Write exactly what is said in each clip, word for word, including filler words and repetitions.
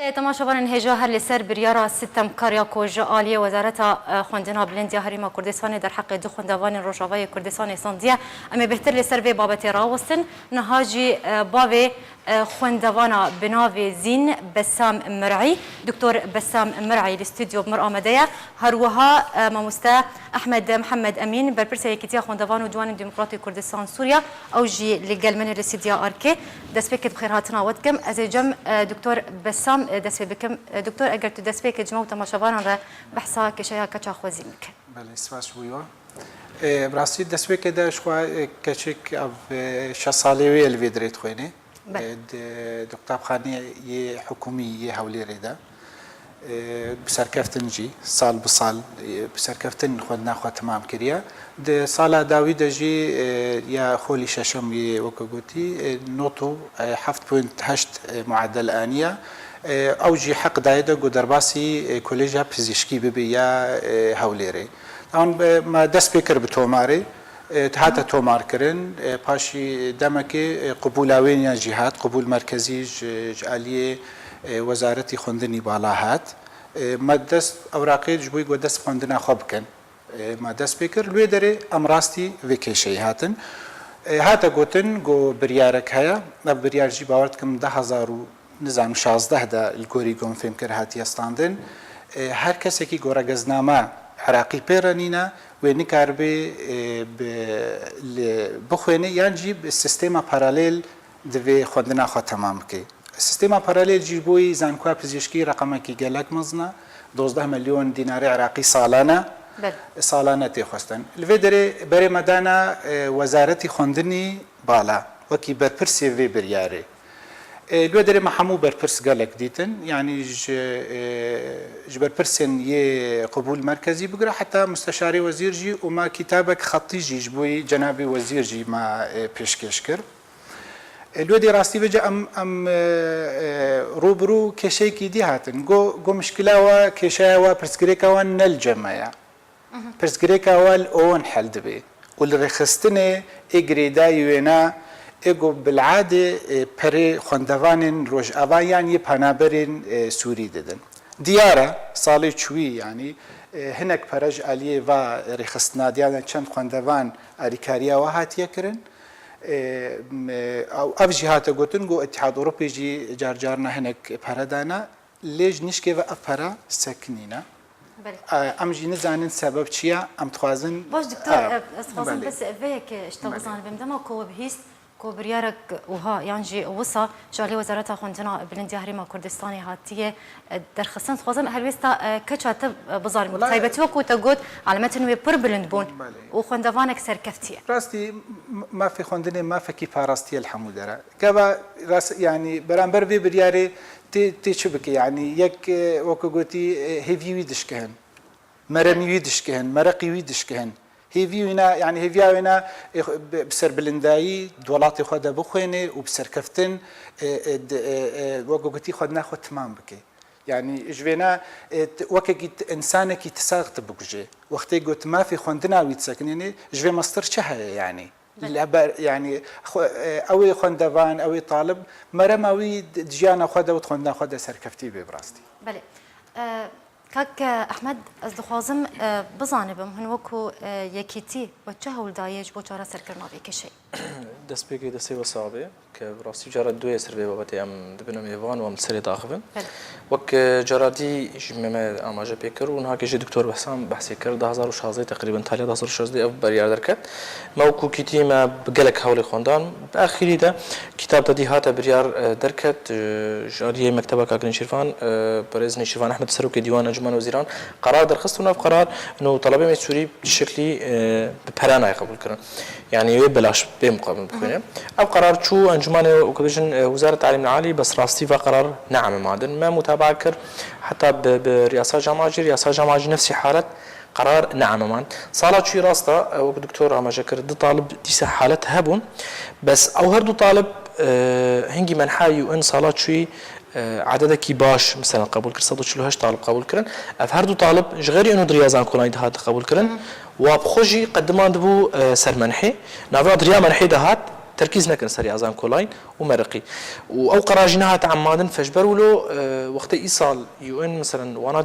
Temaşevanên hêja, her li ser biryara sitemkar ya ku ji aliyê Wezareta, e, Xwendina Bilind ya Herêma Kurdistanê derheqê du xwendevanên Rojavayê Kurdistanê standiye, em ê bêhtir li ser vê babetê rawestin. Niha jî, e, bavê, e, xwendevana bi navê Zîn, Bessam Mir'î, Doktor Bessam Mir'î li stûdyo bi mir amade ye. Her wiha, e, mamoste Ehmed Mihemed Emîn, berpirsê Yekîtiya Xwendevan û Ciwanên Demokratê Kurdistan Sûriya, ew jî li gel min e li stûdya Arkê. Destpêkê bi xêrhatina we dikim. Ez ê cem, e, Doktor Bessam, e, dest pê bikim. E, Doktor, eger tu destpêkê ji me û temaşevanan re behsa kêşeya keça xwe Zîn bike. Belê, spas ji bo we. E, bi rastî destpêkê de ji xwe, e, keçik ev, e, şeş salê wê ye li vê dirê dixwêne. Belê. E, di, di qutabxaneyê yê hikûmî yê Hewlêrê de. E, bi serkeftin jî, sal bi sal, e, bi serkeftin xwendina xwe temam kiriye. Di sala dawî de jî, e, ya holî şeşem yê, weke gotî, e, not û, e, heft point heşt, e, muadel aniye. E, ew jî heq daye de ku derbasî, e, Koleja Pizîşkî bibe ya, e, Hewlêrê. An, e, me dest pê kir bi tomarê, e, hate tomarkirin, e, paşî demekê, e, qubûla wê niya jî hat, qubûl merkezî ji, ji aliyê, e, Wezaretî Xwendinî Bala hat. E, me dest ewraqê ji bo ku dest xwendina xwe bikin. E, me dest pê kir, li wê derê em rastî vê kêşeyê hatin. E, hate gotin ku biryarek heye, ev biryar jî bawer dikim du hezar û nizanim şazdeh de li gorî ku min fêm kir hatiye standin. E, her kesekî ku regezname Iraqî pê re nîne, wê nikaribe, e, bi, li, bixwêne yan jî bi sistema paralel divê xwendina xwe temam bike. Sistema paralel jî ji bo yî zankoya pizîşkî reqemekî gelek mezin e. Dozdeh milyon dînarê Iraqî salane, Belê. salane tê xwestin. Li vê derê berê me dana, e, Wezaretî Xwendinî Bala wekî berpirsê vê biryarê. E, li wê derê me hemû berpirs gelek dîtin. Yanî ji, e, ji berpirsên yê qubûl merkezî bigire heta musteşarê wezîr jî û me kîtabek xetî jî ji bo yî cenabê wezîr jî me, e, pêşkêş kir. E, li wê dê rastî vêce em, em, e, e, rû bi rû kêşeyekî dî hatin. Go, go mişkila we, kêşeya we, pirsgirêka we ne li cem me ye. Pirsgirêka we li wan hel dibe. Û li rêxistinê ê girêdayî wêna ê ku bil'adê, e, perê xwendevanên Rojava yan yê penaberên, e, Sûrî didin. Diyar e, salê çûyî, yanî, e, hinek pere ji aliyê va rêxistina diya de çend xwendevan alîkariya we hatiye kirin. E, m-, ew, ev jî hate gotin ku Îtîhad Ewropê jî car carna hinek pere dana. Lê ji nişkê ve ev pere sekinîne. Belê. E, em jî nizanin sebeb çi ye, em dixwazin, Baş, Doktor, e, e, ez dixwazim belê. bes vê yekê ji te Belê. bizanibim. Dema ku we bihîst ku biryarek wiha yan jî wisa ji alî Wezareta Xwendina Bilind ya Herêma Kurdistanê hatiye, e, derxistin, dixwazim helwêsta, e, keça te, e, bizanim. Wela Taybetî wekû te got, elemetên wê pir bilind bûn Belê. û xwendevanek serkeftiye. Rastî, m-, mafê xwendinê mafekî parastî ye li hemû dere. Gava rast, yanî beramber vê biryarê tê, tê çi bike? Yanî yek, e, wekî gotî, e, hêvî wî dişkihin. Meremî wî dişkihin, mereqî wî dişkihin. Hêvî wîna, yanî hêviya wêna, e, xwe, bi, bi serbilindayî di welatê xwe de bixwêne û bi serkeftin, e, e, di, e, e, wekî gotî xwendina xwe timam bike. Yanî ji vêna, e, t-, wekekî t-, însanekî ti sax dibikuje. Wextê got mafê xwendina wî disekinêne, ji vê mestir çi heye yanî? Belê. Li ber, yanî, xwe, e, ew ê xwendevan, ew ê talib, merema wî di, di jiyana xwe de û di xwendina xwe de serkeftî bê bi rastî. Belê. E, kak Ehmed, ez dixwazim, e, bizanibim, hûn wekû, e, yekîtî we çi hewl dayê ji bo çareserkirina vê kêşeyê? Destpêkê destê we sax bê, ke bi rastî cara duyê ser vê babetê em dibine mêvan û em li serê daxivin. Belê. Wek, e, cara dî ji me, me amaje pê kir û niha jî Doktor Behsam behsê kir, du hezar û şazdeh teqrîben, taliya du hezar û şazdeh ev biryar derket. Me wekû kîtî me bi gelek hewlê xwendan. Bi axirî de kîtab te dî hate biryar, e, derket, e, ji aliyê Mekteba Kak Nêçîrvan, e, Birêz Nêçîrvan Ehmed, Serokê Dîwan Encûmen Wezîran, qerar derxist û nav qerar, no talebê me Sûrî bi şeklî, e, bi pere nayê qebûl kirin. Yanî wê belaş bê muqabil bixwîne. Ev qerar çû encûmanê, wekî bêjin, e, Wizara Talîm Alî, bes rastî va qerar neamemandin. Me mutabaa kir, heta bi, bi riyasa cama jî, riyasa cama jî nefsî halet, qerar neamemand. Sala çûyî rast e, e, wek doktor amaje kir, du talib dîsa halet hebûn. Bes ew her du talib, e, hingî menhayî û in sala çûyî, e, ededekî baş, mesela, qebûl kir, sed û çil û heşt talib qebûl kirin. Ev her du talib ji xeyrî ino di riya zankolanî de hate qebûl kirin. Wa bi xwe jî qedimandibû, e, ser menhê. Navê di riya menhê de hat, terkîz nekin ser yazan kolayîn û meriqî. Û ew qerar jî nehate emandin, feşber wilo, e, wextê îsal U N, meselen, wana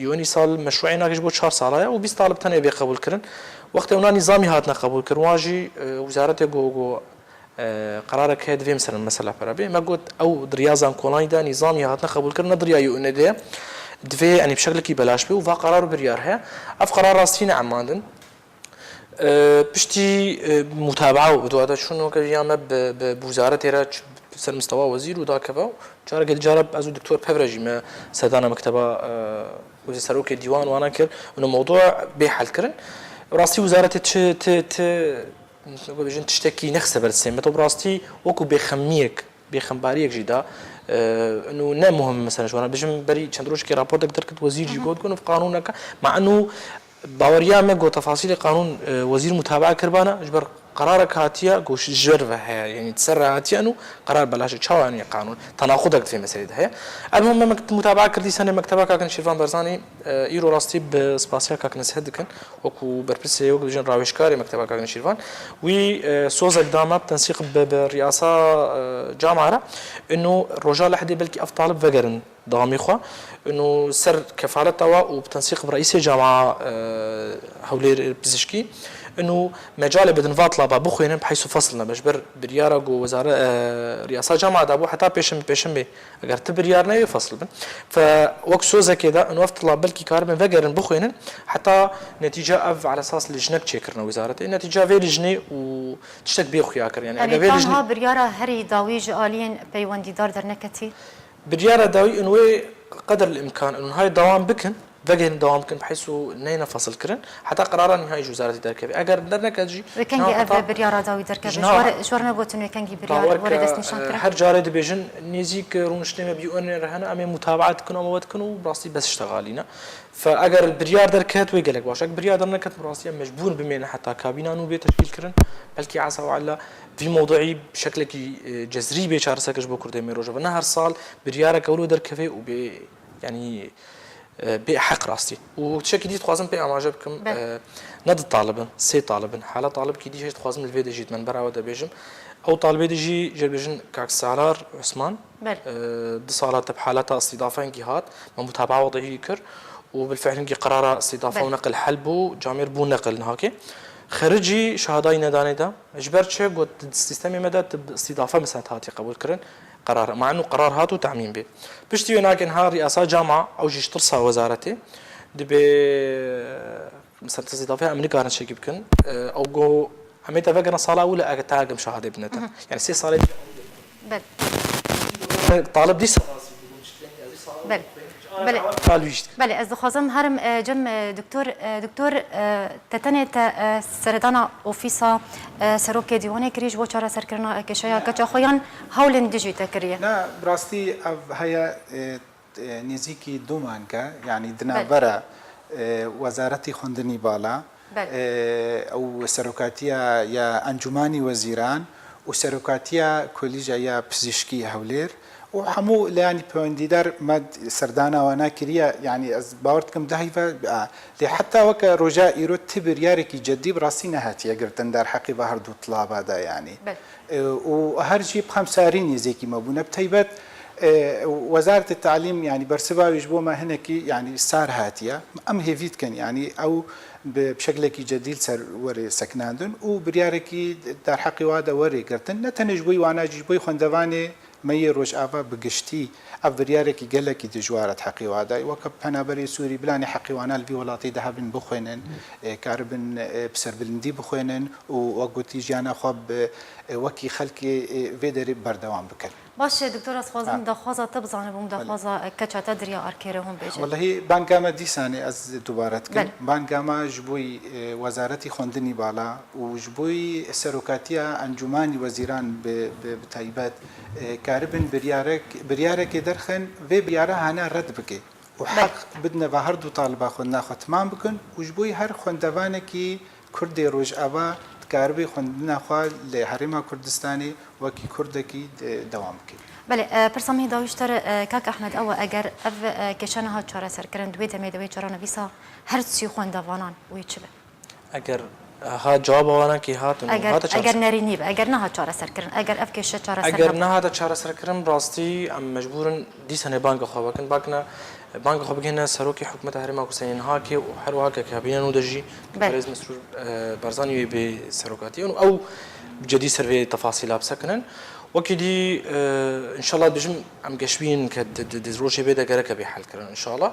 U N îsal meşruê nake ji bo çar sala ye û bîst talib tenê bê qebûl kirin. Wextê wina nîzamî hatine qebûl kirin, wan jî, e, wizaretê got, got, e, qerarek heye divê, meselen, mesela pera bê. Me got, ew di riyazan kolayî de nîzamî hatine qebûl kirin, ne di riya U N de ye. Divê, yanî, bi şeklekî belaş bê û va qerar û biryar heye. Ev qerar rastî ne emandin. E, piştî, e, mutabaa û bi duada çûn weke ya me bi, bi, bi wizaretê re ç-, ser mistewa wezîr û dakeve û careke dicara ez û Doktor Pevre jî me serdana mekteba, e, wezîr serokê dîwan wana kir û mewdû bê hel kirin. Rastî wizaretê ti, ti, ti, weke bêjin tiştekî nexiste ber destê me. To bi rastî wekû bêxemiyek, bêxembariyek jî da. E, û ne muhim, mesela, ji wana bêjim berî çend rojekê raportek derket wezîr jî got ku ev qanûneke, ma enû Baweriya me ku tefasîlê qanûn, e, wezîr mutabaa kiribana, ji ber qerarek hatiye ku ji ber ve heye, yanî di ser re hatiye û qerar belaş e. Çawa, yanî qanûn tenaxudek di vê meselê de heye. Elmuhim me mekt-, mutabaa kir, dîsa ne mekteba Kak Nêçîrvan Barzanî, e, îro rastî bi spasiya Kak Nesihe dikin, wekû berpirsê, wekû dijin rawêjkarê mekteba Kak Nêçîrvan. Wî, e, sozek da me bi tensîq bi, bi riyasa, e, cama re, û roja lehedê belkî ev talib vegerin dewamê xwe. Û ser kefaleta we û bi tensîq bi reîsê cama, e, Hewlêr pizişkî. Û mecalê bidin va tilaba bixwînin, bi heysu fesl nebe. Ji ber biryara ku wezare-, e, riyasa cama dabû heta pêşem-, pêşemê, eger ti biryar neyê, fesl bin. Fe wek sozekê de, û ev tilab belkî karibin vegerin bixwînin, heta netîca ev alesas lijnek çêkirine wizaretê. Netîca vê lijnê û tiştek bê xuya kir. Yani, Yanî eger vê tanha lijnê biryara herî dawî ji aliyên peywendîdar derneketî? Biryara dawî in wê qeder li imkan in hay dewam bikin, vegehên dewam bikin, bi heysu neyne fesil kirin, heta qerara nihayî ji wizaretê derkeve. Eger derneket jî, Wê kengî niha ev heta biryara dawî derkeve? ji Ji niha war, ji war negotin wê kengî biryar Bawer were ke, destnîşan e, kirin? Her carê dibêjin, nêzîk rûniştê me bi U N re hene, em ê mutabaa dikin, amawe dikin û bi rastî bes ştexalîne. Fe eger biryar derket, wê gelek baş. Eger biryar derneket, bi rastî em mecbûr bimêne heta kabîna nû bê teşkîl kirin. Belkî esa û ella vî mewduî bi şeklekî, e, cezrî bê çareserkir ji bo Kurdê me Rojava. Ne her sal biryareke wilo derkeve û bê, yanî, e, bê heq rastî. Û tiştekî dî dixwazim pê amaje bikim, Be. e, ne du talib in, sê talib in. Hala talibkî dî heye, dixwazim li vê de jî di me berawe de bêjim. Ew talibê dî jî jê dibêjin Kak Salar Osman. Belê. E, du sala te bi haleta îstîdafeyekî hat, me mutabaa wedihî kir û bilfiil hingî qerara îstîdafa Belê. û neqil hel bû, camêr bû neqil nihakê. Xericî şehadayî nedanê de. Ji ber çi? Got, di sîstemê me de tu bi îstîdafe mesela hatiye qebûl kirin qerar. Ma enû qerar hat û temîm bê. Piştî wê nakên ha riyasa cama, ew jî ji tirsa wezaretê. Dibê, mesela, îstîdafeya em nikarin çekî bikin. E, ew go, em ê te vegerin sala ewil e, eger te agim şehadê bine te. Mhm. Yani sê salê Belê. Talib dîsa Belê. Belê. Talib jî. Belê, ez dixwazim herim, e, cem, e, doktor, e, doktor, e, te tenê te, e, seredana ofîsa, e, serokê dîwanê kirî ji bo çareserkirina, e, kêşeya keça xwe yan hewlên dijî te kiriye? Na, bi rastî ev heye, e, e, nêzîkî du mange, yanî di Belê. navbera, e, Wezaretî Xwendinî Bala, Belê. e, ew serokatiya ya Encûmanî Wezîran û serokatiya Kolîja ya Pizîşkî Hewlêr û hemû layanî peywendider me serdana wana kiriye, yanî ez bawer dikim dehî ve, a, lê heta weke roja îro ti biryarekî cedî bi rastî nehatiye girtin derheqî ve her du tilaba de, yanî. Belê. E, û her jî bi xemsarî nêzîkî me bûne. Bi taybet, e, Wezaretê Talîm, yanî bersiva wî ji bo me hinekî, yanî sar hatiye. Em hêvî dikin, yanî ew bi, bi şeklekî cedî li ser were sekinandin û biryarekî derheqî wa de were girtin. Ne tenê ji bo wana jî, ji bo xwendevanê me yê Rojava bi giştî, ev biryarekî gelekî dijwar e di heqî wa de. Weke penaberê Sûrî, bilanê heqî wana li vî welatî de hebin bixwînin, e, karibin, e, bi serbilindî bixwînin û wek gotî jiyana xwe bi, e, wekî xelkê, e, vê derê berdewam bikin. Baş e, doktor, ez xwazim Ha. daxwaza te bizanibûm, Belê. daxwaza, e, keça te diriya arkêre hûn bêje. Wellehî banga me dîsanê ez dubare dikim. Belê. Banga me ji bo, e, Wezaretî Xwendinî Bala û ji bo serokatiya Encûmanî Wezîran bi, bi, bi taybet, e, karibin biryarek, biryarekê derxin, vê biryara hane red bike û Belê. heq bidine ve her du taliba xwendina xwe timam bikin û ji bo her xwendevanekî Kurdê Rojava dikaribe xwendina xwe li Herêma Kurdistanê wekî Kurdekî de-, dewam bike. Belê, e, pirsa min dawî ji te re, e, kak Ehmed, ew e, eger ev, e, kêşe nehat çareserkirin, di wê demê de wê cara nivîsa her sî xwendevanan wê çi be? Eger Ha cewaba wana kî hatin û Eger, hate eger çareser. nerînî be, eger nehat çareserkirin, eger ev kêşe çareser Eger nebû. Nehate çareserkirin, rastî em mecbûr in dîsanê banga xwe vekin. Bakine, banga xwe bigihine serokê hikûmeta Herêma Kurdistanê niha kê û her wiha ke hebîne nû de jî Belê. Perêz Mesrûr e, Barzanî wê bê serokatî û ew cedî ser vê tefasîla bisekinin. Wekî dî e, înşallah dibêjim em geşbîn ke di, di, di rojê bê de gereke bê helkirin înşallah.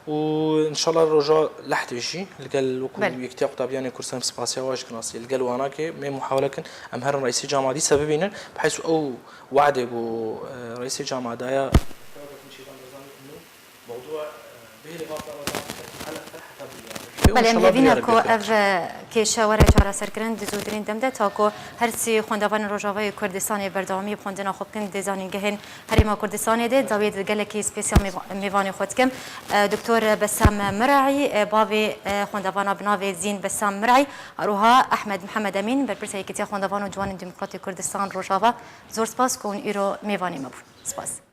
Û înşallah roja lehdê jî li gel wekû Belê. Yekîtiya Qutabiyane Kurdistan spasiya we jî kinasî li gel wana ke mê muhawele kin em herin reîsê cama dîsa bibînin. Bi heysu ew we'dê ku e, reîsê cama daye. Mewdûa e, bihêle vazda ve da heta bûye. Belê, em Înşallah hêvî ne diyar ku bikire. Ev e, kêşe were çareserkirin di zûdirîn dem de, ta ku her sî xwendevanên Rojavayê Kurdistanê berdewamî bi xwendina xwe bikin di zanîngehên Herêma Kurdistanê de. Dawiyê di gelekî spesiyal mêva-, mêvanê xwe dikim. E, Doktor Besam Miraî, e, bavê e, xwendevana bi navê Zîn Besam Miraî, her wiha Ehmed Mihemed Emîn, berpirsa Yekîtiya Xwendevan û Ciwanên Demokratê Kurdistan Rojava. Zor spas ku hûn îro mêvanê me bûn. Spas.